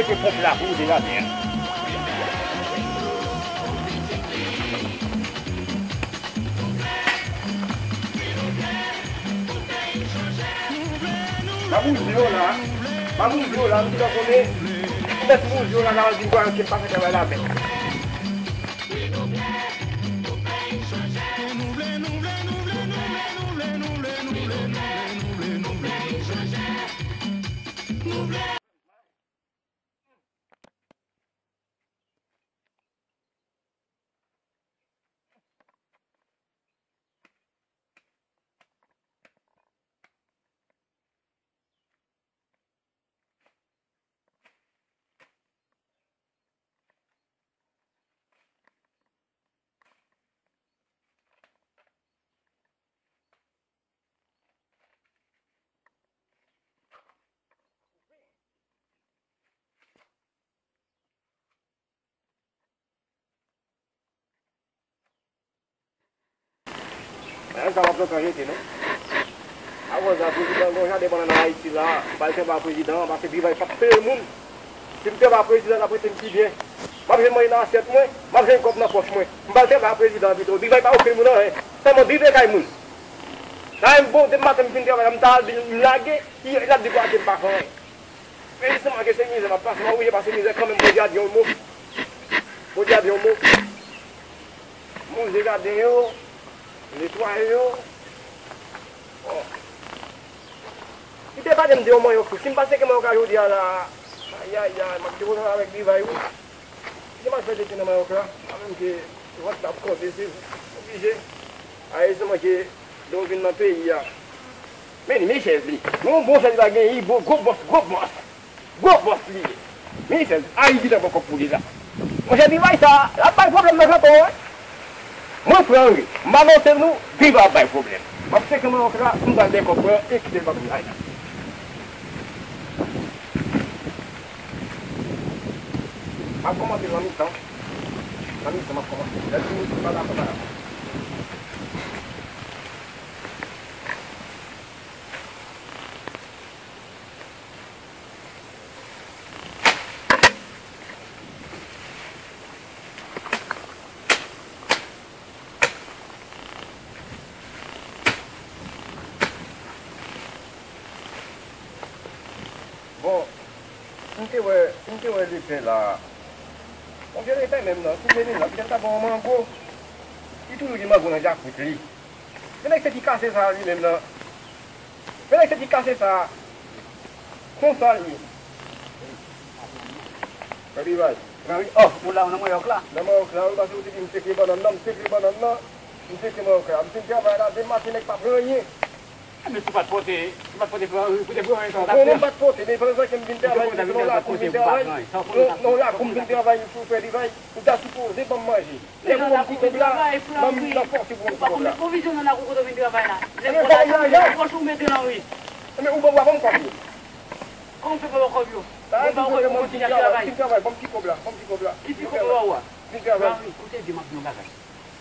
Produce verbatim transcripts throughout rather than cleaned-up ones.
mete ponp la pou ou degaje a. M ap wouze yo la. M ap wouze yo la, m gentan konnen. M mèt wouze yo la, nan di m kwè ke m pa fè travay la menm. Bagay sa w ap nan kanje ete non. Avan sa, prezidan, gen yon jaden bannann an Ayiti la, m pral travay ak prezidan an, paske Trivay p ap peye moun. Si m travay ak prezidan, l ap rete m pi byen. M ap jwenn manje nan asyèt mwen, m ap jwenn kòb nan pòch mwen. M pral travay ak prezidan an pito. Trivay pa ofri moun anyen. Sèlman Trivay kay moun. Sa menm bon, depi maten m fin travay la, m ta al, m lage, l ap di kwa ke m pa fè anyen. Men jisteman ke se mizè m ap pase, m oblije pase mizè kanmenm, Bondye a di yon mo. Bondye a di yon mo. M wouze jaden yo, netwaye yo. Bon. Li te pale m de yon manyòk tou. Si m pa seke manyòk la jodi a la, ayayay, m ap te kontan avèk Divay, wi. Kite m al fè tete nan manyòk la. Pa menm ke vant la ap konte, se oblije. Ayisyen manke lè w vin nan peyi a. Men li, men chèz li. Men yon bon chèz li pa gen, li bon, gwo bòs, gwo bòs. Gwo bòs li ye. Men chèz, a, li gentan pran kòb pou li la. Monchè, Divay sa, l ap bay pwoblèm nan kanton an, wi. Mwen, Frè Henry, m anonse nou, Divay ap bay pwoblèm. M ap seke manyòk la, m pral bay kòb mwen, e kite l pa vin la. M ap kòmanse nan mitan. Nan mitan, m ap kòmanse. Lè fini, m pa dakò, pa dakò. Bon, si m te wè, si m te wè lepè la, yon vye lepè menm nan, si m te vin la, petèt m ta pran yon mango. Li toujou gen mango nan djakout li. Men nèg se ki kase sa li menm nan. Men nèg se ki kase sa. Konsa l ye. Gade Divay. Gade, oh, ou la, ou nan manyòk la? Nan manyòk la, wi, paske ou te di m seke bannann nan, m seke bannann nan, m seke manyòk la. M fin travay la, de maten nèg pa pran anyen. Men si w pa t pote, si w pa t pote pou, pou te pran anyen, sa w t ap fè? Non, non, m pa t pote, men pandan ke m vin travay, se nan lakou m vin travay. Non, non, lakou m vin travay, pou fè Divay. Ou ta sipoze ban m manje. Lè pou ban m ti kòb la, ban m nan fòse pou ban m ti kòb la. Pwovizyon nan lakou kote w vin travay la. Lè pou lajan, lè pòch ou mete nan wi. Men ou ban, ou pa ban m kòb yo. Kòman w fè pa ban w kòb yo? Ou pa ban w kòb yo pou kontinye ap travay. Vin travay, ban m ti kòb la, ban m ti kòb la. Ki ti kòb ou a? Vin travay. Frè Henry, koute di m ap di yon bagay.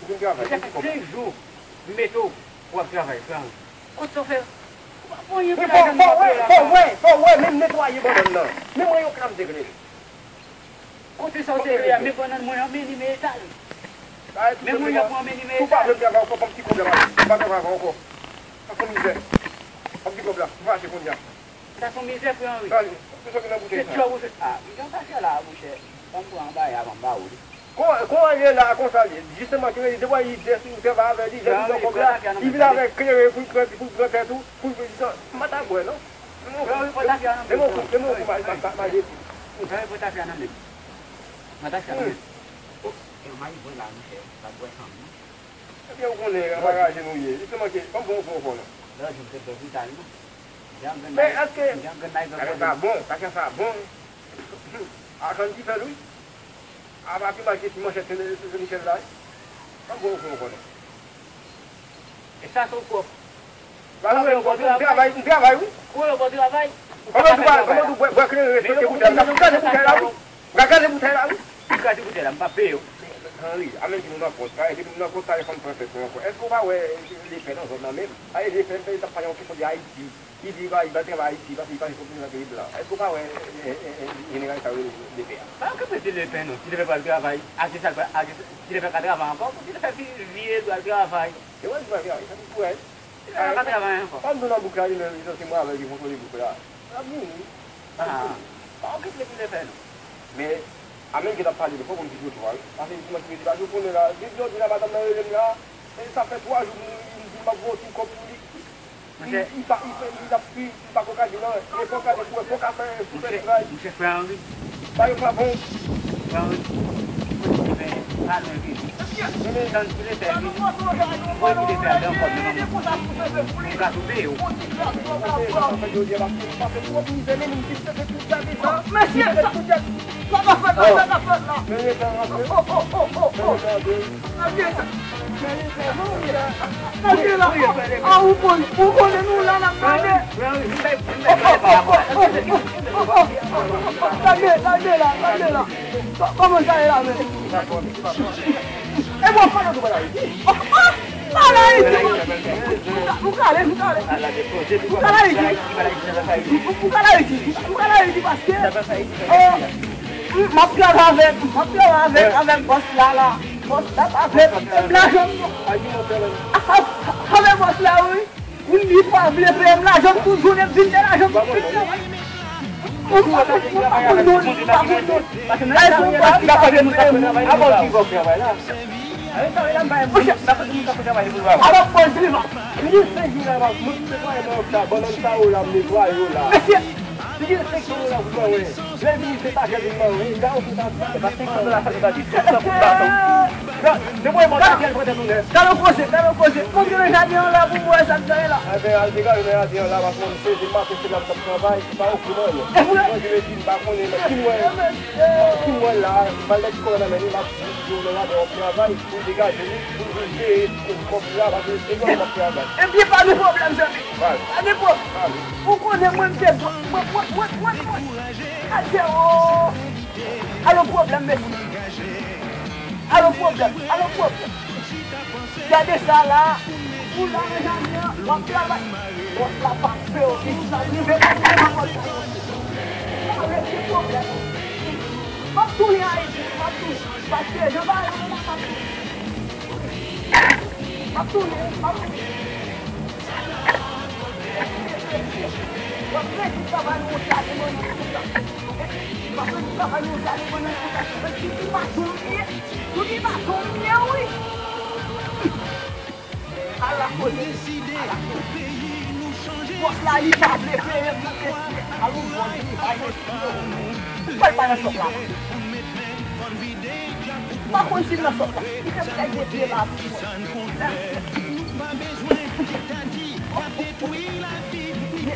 Vin travay, ban m ti kòb la. Sa fè de jou m mete w pou w ap travay, Frè Henry. Kot sa w fè? Ou pa pran anyen pou lajan nou ap peye la. Fò w wè, fò w wè, menm netwaye bannann nan. Menm mwen yo kram degle. Kote sa w te ye a, men bannann mwen an, men li, men eta l. Men mwen yo pran, men li, men eta l. Ou pa vle m travay ankò, ban m ti kòb la, m pa travay avè w ankò. Sa se yon mizè. Ban m ti kòb la, m fache kounye a. Sa se yon mizè, Frè Henry. Sa, se sa ki nan boutèy sa. Se djòb ou fè. Ah, jan sa fè la, monchè. Ban m pran anba a, ban m ba ou li. Kon, kon an ye la, konsa l ye. Jisteman, ki rele, depi li de sou travay avè li, lè li nan kòb la, li vin avèk kleren pou l pran, pou l pran tèt ou, pou l pran, m pa ta bwè, non. Frè Henry, pran tafya nan men m. Menm yon kou, menm yon kou, ma, ma, ma, ma, depi. Frè Henry, pran tafya nan men m. Pran tafya nan men m. Oh, e mayi bwè la, monchè, pa bwè san m, non. Ebyen, ou konnen, anbaraje nou ye. Jisteman, ke, ban m pran yon fò, fò, non. Lè di m se bèl vital, non. Men èske, bagay sa bon, bagay sa bon. Akann ki fè l, wi. Apa pi mal ke ti manchèt Sen, Sen Michèl la, wi. Ban m pran yon fò, fò, non. E sa se w pwòp. Ba, ou wè, m travay, m travay, wi. Ou wè, w travay. Kòman w di, kòman w di, bwè, bwè kleren, respekte boutèy la. Kraze boutèy la, wi. Kraze boutèy la, wi. Ou kraze boutèy la, m pa peye w. Henry, a menm ki nou nan kont, sa, epi nou nan kont, sa, fò n pran tèt nou ankò. Èske w pa wè lepè nan zòn nan menm? Sa, lepè, lepè, t ap pale yon kesyon de Ayiti. Li di li pa, li pa travay Ayiti, paske li pa jwenn konpetans nan peyi blan. Èske w pa wè, e, e, e, jeneral sa yo rele lepè a? Pa okipe de lepè non. Ti lepè pral travay, ase sa, ase, ti lepè ka travay ankò, pou ti lepè vi-, vire dwa travay. Se vre, li pral travay, sa se pou wè. Ti lepè ka travay ankò. Pandan nan bouk la, li menm, li sanse mwen avè l ki kontwole bouk la. L ap vini. Ah. Pa okipe ti lepè non. Men, a menm ke n ap pale, fò pou m di twotwa, wi. Paske jisteman, ti lepè, ou konnen la, depi jodi la, madanm nan rele m la, e sa fè twa jou, m di m ap voye yon ti kòb pou li. Li, li pa, li fè, li ap, li, li pa ko ka di non. E fò ka di, fò ka fè, fò fè travay. Monchè, Frè Henry. Bagay yo pa bon. Frè Henry. Kote ki fè, pa lwen vini. Tann pou lepè vini. Mwen ki lepè dan kòb nan men mwen. Ou ka tou peye w. Mesye, sa, sa ka fèt la, sa ka fèt la. Gade la. A, ou konn, ou konnen nou la n ap gade. Gade, gade la, gade la. Kò-, kòman sa ye la menm? E bon, fò nou tou pale Ayiti. Pale Ayiti, nou kale, nou kale. Nou kale Ayiti. Nou kale Ayiti, nou kale Ayiti paske, eh, m ap travay avèk, m ap travay avèk, avèk bòs la la. Bòs la pa vle peye m lajan m non. A, a, avèk bòs la wi. Wi, li pa vle peye m lajan m tout jounen, m vin fè lajan m tout jounen. Ou pa konn moun, ou pa konn moun. Ay, sou yon bòs ki pa konn moun. Abò ki gòp travay la. Monchè, alò, bòs li va. Li di senk jou la, mwen ki netwaye nan sa, bannann sa yo la, m netwaye yo la. Mesye, li di senk jou la pou mwen, wè. Lè vini, se pa kè vin mwen, wè. Gade, ou fè sa. Se pa senk san dola sa li va di, senk san pou baton. Gade, mwen, mwen, gade, gade, koze, gade, koze. Montre nan jaden an la pou m wè sa k genyen la. Enben, al degaje nan jaden an la, paske mwen, se, se maten, se la m t ap travay. Pa okipe anyen. Mwen, je le dis, m pa konnen, men si m wè, si m wè la, malèt kò nan men li, m ap di, yo, nan jaden w ap travay, pou degaje li, pou l veye kòb la, paske se lòm w ap travay. Ebyen, pa gen pwoblèm, zanmi. Pa gen pwoblèm. Ou konnen mwen, m te, mwen, mwen, mwen, mwen, mwen. Adye, o. Alò, pwoblèm, mesye. Alò, pwoblèm. Alò, pwoblèm. Gade sa la. Ou la, mezanmi, w ap travay. Bòs la pa fè w. Li sa rive pou li nan bòs la. Sa rete pwoblèm. M ap tounen Ayiti, m ap tounen. Paske jan bagay yo la, m ap tounen. M ap tounen, m ap tounen. W ap rete travay yon jan de mannyè konsa. W ap rete travay yon jan de mannyè konsa. Epi ki fason l ye? Ki fason l ye, wi. Ala koze, ala koze. Bòs la, li pa vle peye pou mesye. Alon bòs li pa vle peye. Poukwa l pa nan shop la? M pa konn si l nan shop la. Li fè m kèk de pye la pou mwen. Mesye, mesye,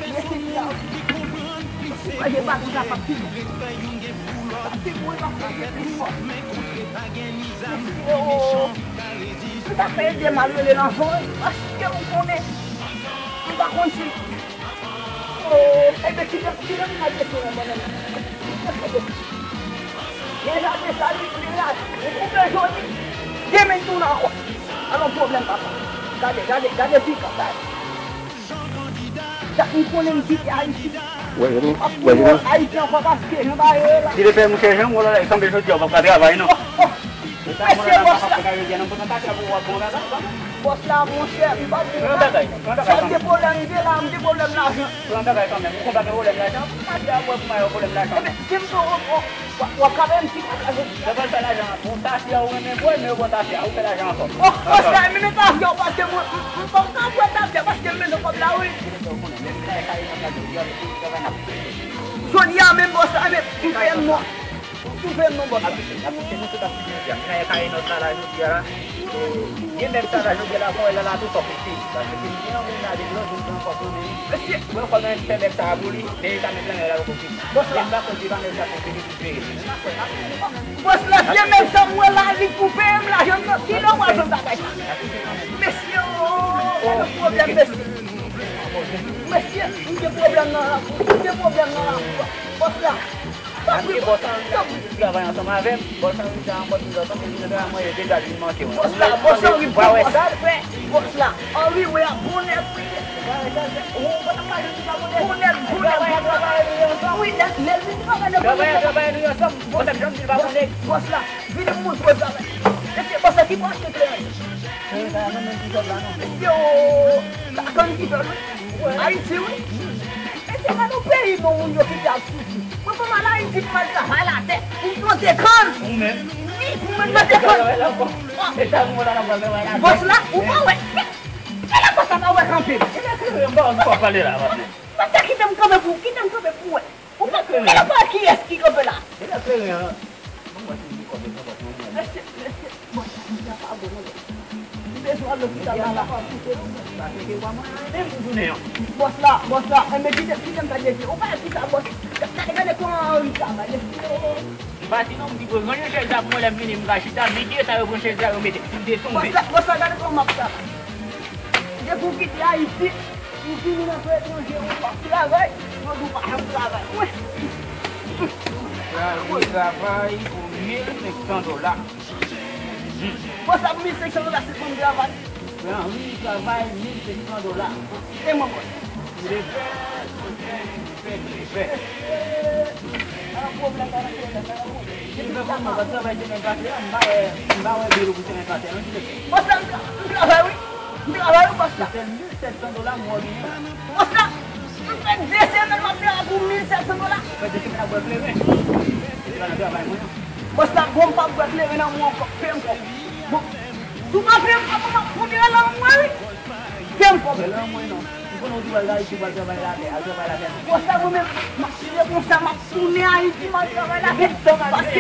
mesye, mesye, pa konn sa p ap fini. Sa se pou l ap fè pi fò. Mesye, o. Ou ta fè ede m al rele nan zòn, paske ou konnen, m pa konn si, o, ebyen, kite, kite m al chèche yon bannann. Deja de sa, li, li la, li koupe jodi. Demen, l tounen ankò. Alò, pwoblèm, papa. Gade, gade, gade pikan, gade. Dak m konnen m kite Ayiti. M ap tounen Ayiti ankò paske jan bagay yo ye la. Li te fè mouche Jan, wè la, li sanble jodi a, w p ap ka travay, non. Mesye, bòs la. Bòs la, monchè, m p ap di w. Sa m te pwoblèm, m te la, m te pwoblèm lajan. Pran bagay kanmenm. Ou konn pa gen pwoblèm lajan? Tache a ou wè pou mwen yo pwoblèm lajan. Ebyen, si m pran, w, w, w, w ap ka bay m ti kòb lajan. Lè w pral fè lajan, bon, tache a ou renmen bwè, men yo pran tache a, ou fè lajan ankò. O, o, sa, men, men tache a ou, paske mwen, m, m, m pa ka bwè tache a, paske m bezwen kòb la, wi. Jodi a menm, bòs la, men, m fè m non. Ap touche, ap touche, nou tout ap touche jodi a. Menaj Kayenòt la, la, jodi a la. Gen nèg sa la, jodi a la, fò wè la, la, tou fò pete. Paske gen yon moun la, depi lòt jou, l pran kòb nan men li. Mesye! Mwen fò nan fè bèk sa a pou li, men li ka met nan men la, poko fini. Bòs la. Men m pa konn si pa nèg sa pou fini pou peye. Bòs la, vye nèg sa, m wè la, li pou peye m lajan m nan. Kilè w pral jwenn bagay sa? Mesye, o, o, o, pwoblèm, mesye. Mesye, m gen pwoblèm nan la, m gen pwoblèm nan la, bòs la. Antre bòs Anri la pou travay ansanm avè m. Bòs Anri sa yon bòs ki zòt anpil, li travay mwen, yo deja vin manke w. Bòs la, bòs Anri, bòs la, Anri, wè a, bon nèg, wi. Bon nèg, bon nèg, bon nèg. Wi, lè, lè l vin travay nan bon nèg. Travay, travay, nou ansanm. Bòs, bòs la, vin montre w travay. Mesye, bòs la, ki pou achte kleren? Yo, sa tann ki fè, wi. Ayiti, wi. Mesye, gade yon peyi non moun yo kite ap soufri. Mwen fè m al Ayiti pou m al travay latè, pou m plante kann. Ou menm? Wi, pou mwen plante kann. Bòs la, ou pa wè. E la bòs la pa wè kanpe. E la kleren, m pa wè ki w ap pale la, patnè. Patnè, kite m kanpe pou, kite m kanpe pou wè. Ou pa, e la pa kiyès ki kanpe la. E la kleren an. Bon, mwen te di kòb yo pran bòs mwen. Mesye, mesye, bòs la, m pa bon, non. M bezwen al lopital la, la pa koute m. Pa teke bwa mwen, anyen pou jounen an. Bòs la, bòs la, enben kite, kite m gade vye. Ou pa wè kisa bòs, gade, gade kòman Anri travay, mesye, o. M pa di non, m di pou rann yon chèz la pou mwen, lè m vini, m ka chita, men gen sa yo pran chèz la, yo mete, m te tonbe. Bòs la, bòs la, gade kòman m ap travay. Depi w kite Ayiti, ou vini nan peyi etranje, ou p ap travay, yo di w pa janm travay. Mwen. Frè Anri travay pou mil senk san dola. Bòs la, pou mil senk san dola, se pou m travay. Frè Anri travay mil senk san dola. E mwen, bòs. Ki te fè, ki te fè, ki te fè. An pwoblèm, an pwoblèm, an pwoblèm. Depi sa, mwen pa travay semèn pase a, m pa wè, m pa wè bil ou pou semèn pase a, non, ki te fè. Bòs la, m tra-, m travay, wi. M travay, wi, bòs la. Se sèl mil sèt san dola m wè w genyen. Bòs la, m Fè de semèn m ap travay pou mil sèt san dola. Fè de semèn ap bwè kleren. Epi pa nan travay mwen non. Bòs la, bon, m p ap bwè kleren nan mwen ankò. Peye m kòb. Bon, si w pa peye m kòb mwen, m ap fout rele anmwe wi. Peye m kòb. Rele anmwe non. M konnen w di w al Ayiti, w al travay latè, al travay latè. Bòs la, mwen menm, m ap tire konsa, m ap tounen Ayiti, m al travay latè. Paske,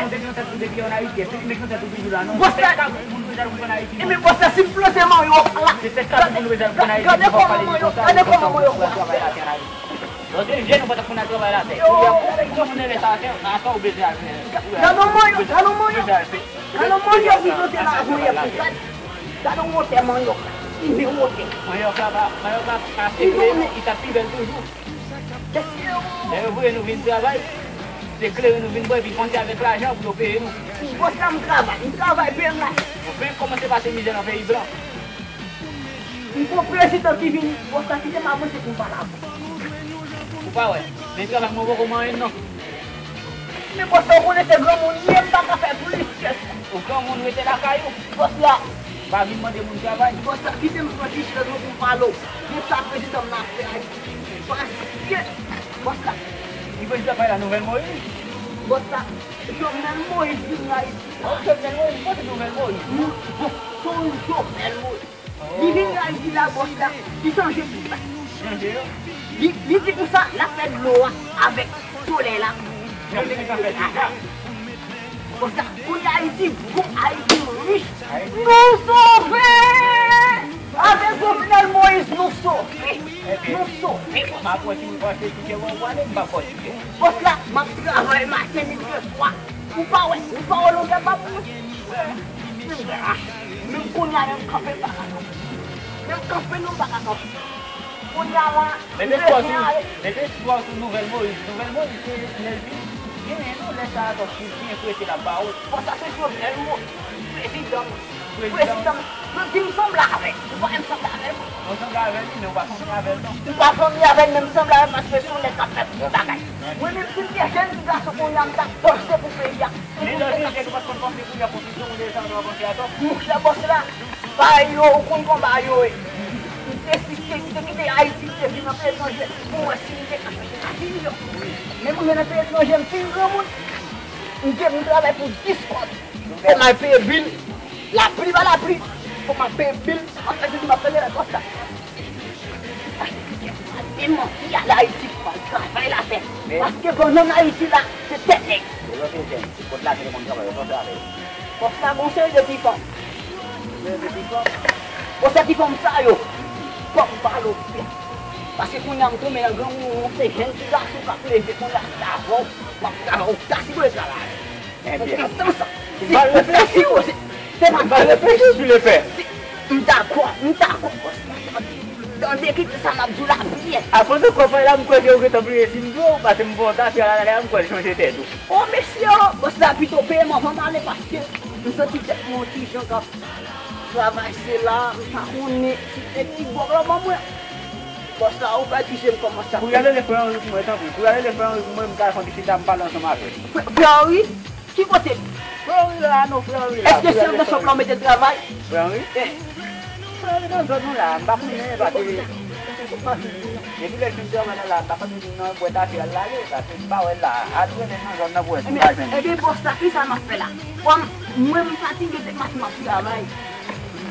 bòs la, ebyen, bòs la, si m plante manyòk la, gade kòman manyòk la, gade kòman manyòk la. Lòt jou nou pa t ap konn al travay latè. Kounye a, ou konn lè sa a fè, a sa ou bezwen al fè. Gade yon manyòk, gade yon manyòk. Gade yon manyòk ki plante la, gade. Gade wotè manyòk la. Li men wotè. Manyòk la pa, manyòk la pa segle, li t ap pi bèl toujou. Lè yo voye nou vin travay, se kleren nou vin bwè, epi panse avèk lajan pou yo peye nou. Bòs la, m travay, m travay, peye m la. Yo fenk kòmanse pase mizè nan peyi blan. M gon prezidan ki vini, bòs la kite m avanse pou m pale avè w. Ou pa wè, men travay mwen poko manyen non. Men bòs la, ou konnen se granmoun m ye, m pa ka fè plis ke sa. Ou granmoun, rete lakay ou. Bòs la. Pa vin mande moun travay. Bòs la, kite m pran ti chèz mwen pou m pale w de sa prezidan m nan ap fè Ayiti. Paske, bòs la. Ki prezidan pale la, Nouvèl Moyiz? Bòs la, Jovenel Moyiz vin Ayiti. Oh, Jovenel Moyiz, kote Nouvèl Moyiz? Bon, se yon Jovenel Moyiz. Li vin Ayiti la, bòs la, li chanje tout bagay. Chanje yo? Li, li di konsa, l ap fè dlo a avèk solèy la. Bòs la, kounye a Ayiti bon, Ayiti rich. Nou sove! Avèk Jovenel Moïse, nou sove! Nou sove! M ap wè si m panse ki se bon pwale, m pa pòtige. Bòs la, m ap travay maten, midi, swa. Ou pa wè, ou pa wè longè bab mwen? Menm kounye a, menm kanpe m pa ka kanpe. Menm kanpe non, m pa ka kanpe. Kounye a la, mete m swa bezwen sou, ale. Mete swa sou Nouvèl Moyiz. Nouvèl Moyiz, se lè l vin genyen non, lè sa a, donk, li byen prese l ap ba ou. Bon, sa se Jovenel Moïse, prezidan m. Prezidan m. Yo di m sanble avè l. Ou pa wè m sanble avè l, mwen. Ou sanble avè l, wi, men ou pa fanmi avè l, non. M pa fanmi avè l, men m sanble avè l paske se yon nèg k ap fè bon bagay. Mwen menm, si m te jèn ti gason kounye a, m t ap panse pou peyi a. Men nan jèn, jèn, ou pa t konn panse kounye a konstitye, ou deja nan panse atò. Monchè bòs la, bagay yo, ou konn kòman bagay yo ye. M te, si m te, m te kite Ayiti, m te vin nan peyi etranje, pou m wè si m te ka fè sa vin yo. Men mwen nan peyi etranje, m fin granmoun. M te, m travay pou dis kòb. Fò m al peye bil. Lapli pa lapli, fò m ap peye bil, m ap fè tout, m ap fè lè konsa. Achte tikè pou m al demanti al Ayiti pou m al travay latè. Paske bannann Ayiti la, se tèt nèg. E lòt jèn, kot lajan yo konn travay, yo konn travay. Bòs la gon seri de ti fanm. Seri de ti fanm? Bon, se ti fanm sa yo. Fò m pale w byen. Paske kounye a m tonbe nan granmoun, se jèn ti gason k ap leve kounye a, se avè w m ap travay, ou ta sipoze travay. Ebyen. Ou konprann sa? Se reflechi ou, se, se pa reflechi. M dakò, m dakò. Tande, kite sa m ap di w la byen. Akoz de kòpay la, m kwè ke ou gentan bliye si m di w, paske m fè yon zafè la, la, m kwè l chanje tèt ou. O mesye, o, bòs la pito peye m anvan m ale, paske m santi tèt mwen yon ti jan k ap travay, se la, m pa konnen si se ti bòk la ban mwen. Bòs la, ou pa di je m kòmanse ap. Pou y ale le frè Henry pou mwen, tanpri. Pou y ale le frè Henry pou mwen, m ka fè yon ti chita, m pale ansanm avè l. Frè, frè Henry? Ki kote l? Frè Henry la, non, frè Henry la. Èske se anndan shòp la w mete l travay? Frè Henry? Eh. Frè Henry nan zòn nou la, m pa konnen, paske depi lè l fin travay la, la, m pa konn nan bwèt afè al lale, paske m pa wè l la. Al rele nan zòn nan pou wè si w ka jwenn li. Ebyen, bòs la, kisa m ap fè la? Kòm mwen, m fatige, se maten m ap travay.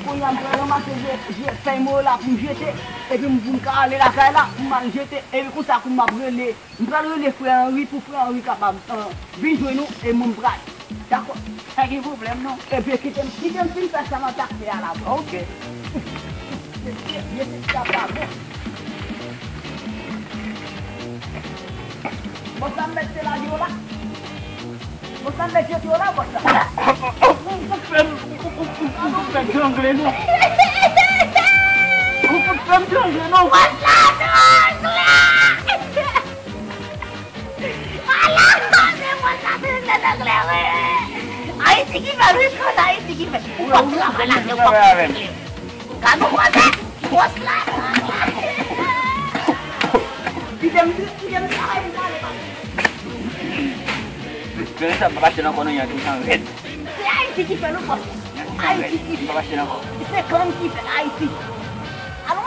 Kounye a, m pral ranmase vye, vye fèy mwen yo la pou m jete, epi m, pou m ka ale lakay la, pou m al jete, epi konsa, kou m ap rele, m pral rele frè Henry, pou frè Henry kapab, eh, vin jwenn ou, e mwen m pral. Dakò? Pa gen pwoblèm, non. Ebyen, kite m, kite m fin fè sa m ap fè a la. Ok. Mesye, mesye, sa pa bon. Bon, sa m mèt se lage yo la. Bòs la, m mèt jete yo la, bòs la. Ou fout fè m, ou fout fè m trangle, non. Ou fout fè m trangle, non. Bòs la trangle! Ala, se bòs la, se trangle, wi. Ayiti ki fè l, wi, frè, Ayiti ki fè l. Ou p ap travay la, se w k ap trangle. Gade w, bòs la. Kite m, kite m travay pou m ale, papa. Gade sa, m p ap achte l ankò non, y a tout tan rèd. Se Ayiti ki fè l, wi, bòs. Ayiti ki fè l. M p ap achte l ankò. Se gang ki fè l, Ayiti. Alon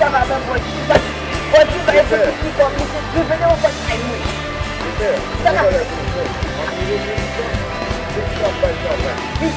sa va nan pòch li, sa. Pòch li, sa, e se ki kòb li, se, li vle yon pòch kay mwen. Sa va. Vit.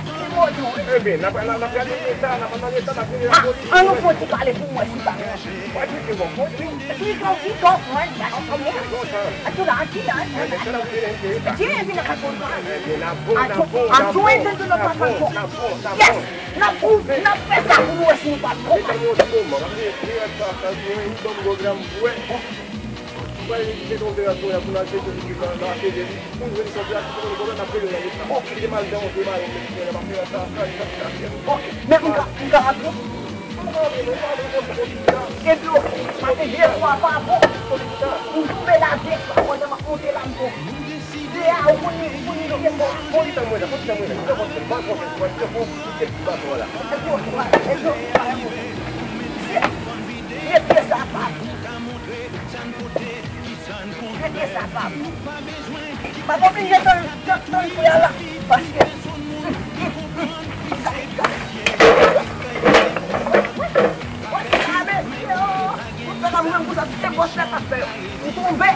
tèt li modi, wi. Ebyen, n ap, n ap, n ap gade eta, n ap analize eta, n ap vini lapolis. An nou fè yon ti pale pou mwen, si pa. Wè, ki bon. Ki bon, ki bon, mwen, atouda, atouda. Ebyen, sa n ap vini, vini eta. Vini, vini, atouda. Ebyen, n ap bon, n ap bon, n ap bon, n ap bon, n ap bon, n ap bon. Yes! N ap pwouve, n ap fè sa pou nou wè si nou pa bon. Mete mwen yon ti moman, m ap vini, vini, sa, sa, vini, yon bon gwo granm, wè. Mwen, li te gen yon operasyon la pou n al chèche li nan, nan atelier li. Pou nou jwenn kontra, si nou konn konbyen n ap peye nan leta. Li te mal jan yon demarye, men li te nan afè sa, sa, sa, sa. Ok, men m ka, m ka rantre? M ka rantre, men pa rantre konsa, konsa. Epi, ok, paske de fwa pa bon, m tonbe la de fwa pandan m ap monte la, m tonbe. De a, ou konn, ou konn, ou konn. Bon, li tann mwen la, bon, li tann mwen la. Li tann mwen la, bon, bon, bon, li tann mwen la. Epi, ok, epi, ok, vye, vye pye sa pa bon. Rete sa pa m. M ap oblije tann, tann, tann frè a la. Paske. Wè sa mesye, oh. Tout sa m menm konsa, se bòs la k ap fè yo. M tonbe,